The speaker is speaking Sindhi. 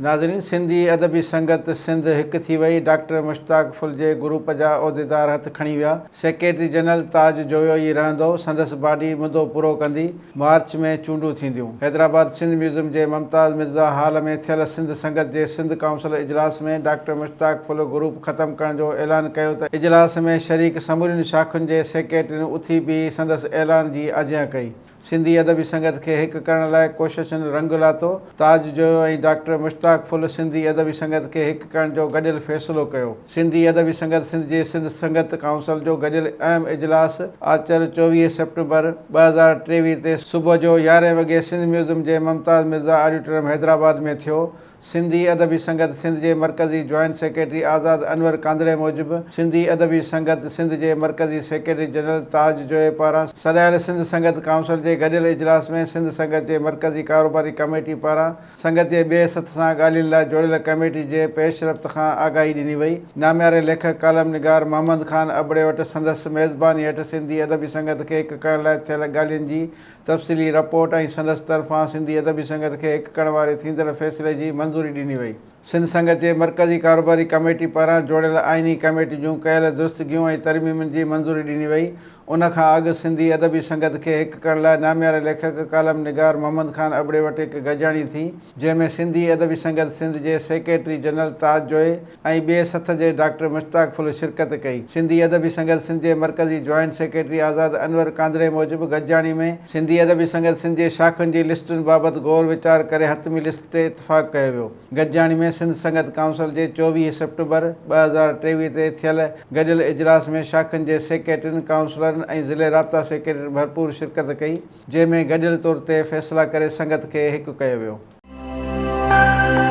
ناظرين سنڌي ادبي سنگت سنڌ هڪ ٿي وئي، ڊاڪٽر مشتاق ڦل جي گروپ جا عهديدار هٿ کڻي ويا، سيڪريٽري جنرل تاج جويو ئي رهندو، سندس باڊي مدو پورو ڪندي، مارچ ۾ چونڊون ٿينديون. حيدرآباد سنڌ ميوزم جي ممتاز مرزا هال ۾ ٿيل سنڌ سنگت جي سنڌ ڪائونسل اجلاس ۾ ڊاڪٽر مشتاق ڦل گروپ ختم ڪرڻ جو اعلان ڪيو ته اجلاس ۾ شريڪ سمورين شاخن جي سيڪريٽرين اٿي بيهي سندس اعلان جي آجيان ڪئي. سنڌي ادبي سنگت کي هڪ ڪرڻ لاء ڪوششن رنگ لاتو. تاج جويو ۽ ڊاڪٽر مشتاق ڦل سنڌي ادبي سنگت کي هڪ ڪرڻ جو گڏيل فيصلو ڪيو. سنڌي ادبي سنگت سنڌ جي سنڌ سنگت ڪائونسل جو گڏيل اهم اجلاس آچر 24 سيپٽمبر 2023 تي صبح جو يارهين وڳي سنڌ ميوزم جي ممتاز مرزا آڊيٽوريم حيدرآباد ۾ ٿيو. سنڌي ادبي سنگت سنڌ جي مرڪزي جوائنٽ سيڪريٽري آزاد انور ڪانڌڙي موجب سنڌي ادبي سنگت سنڌ جي مرڪزي سيڪريٽري جنرل تاج جويي پاران سڏايل سنڌ سنگت ڪائونسل جي گڏيل اجلاس ۾ سنڌ سنگت جي مرڪزي ڪاروباري ڪميٽي پاران سنگت جي ٻئي سٿ سان ڳالهين لاء جوڙيل ڪميٽي جي پيش رفت کان آگاهي ڏني وئي. نامياري ليکڪ ڪالم نگار محمد خان ابڙي وٽ سندس ميزباني هيٺ سنڌي ادبي سنگت کي هڪ ڪرڻ لاء ٿيل ڳالهين جي تفصيلي رپورٽ ۽ سندس طرفان سنڌي ادبي سنگت کي هڪ ڪرڻ واري ٿيندڙ فيصلي جي منظوري ڏني وئي. سنڌ سنگت جي مرڪزي ڪاروباري ڪميٽي پاران جوڙيل آئيني ڪميٽي جون ڪيل درستگيون ۽ ترميمن جي منظوري ڏني وئي. ان کان اڳ سنڌي ادبي سنگت کي هڪ ڪرڻ لاء نامياري ليکڪ، ڪالم نگار محمد خان ابڙي وٽ هڪ گڏجاڻي ٿي، جنهن ۾ سنڌي ادبي سنگت سنڌ جي سيڪريٽري جنرل تاج جويي ۽ ٻئي سٿ جي ڊاڪٽر مشتاق ڦل شرڪت ڪئي. سنڌي ادبي سنگت سنڌ جي مرڪزي جوائنٽ سيڪريٽري آزاد انور ڪانڌڙي موجب گڏجاڻي ۾ سنڌي ادبي سنگت سنڌ جي شاخن جي لسٽن بابت غور ويچار ڪري حتمي لسٽ تي اتفاق ڪيو ويو. گڏجاڻي ۾ سنڌ سنگت ڪائونسل جي 24 سيپٽمبر 2023 تي ٿيل گڏيل اجلاس ۾ شاخن جي سيڪريٽرين، ڪائونسلرن ۽ ضلعي رابطا سيڪريٽرين ڀرپور شرڪت ڪئي، جنهن ۾ گڏيل طور تي فيصلا ڪري سنگت کي هڪ ڪيو ويو.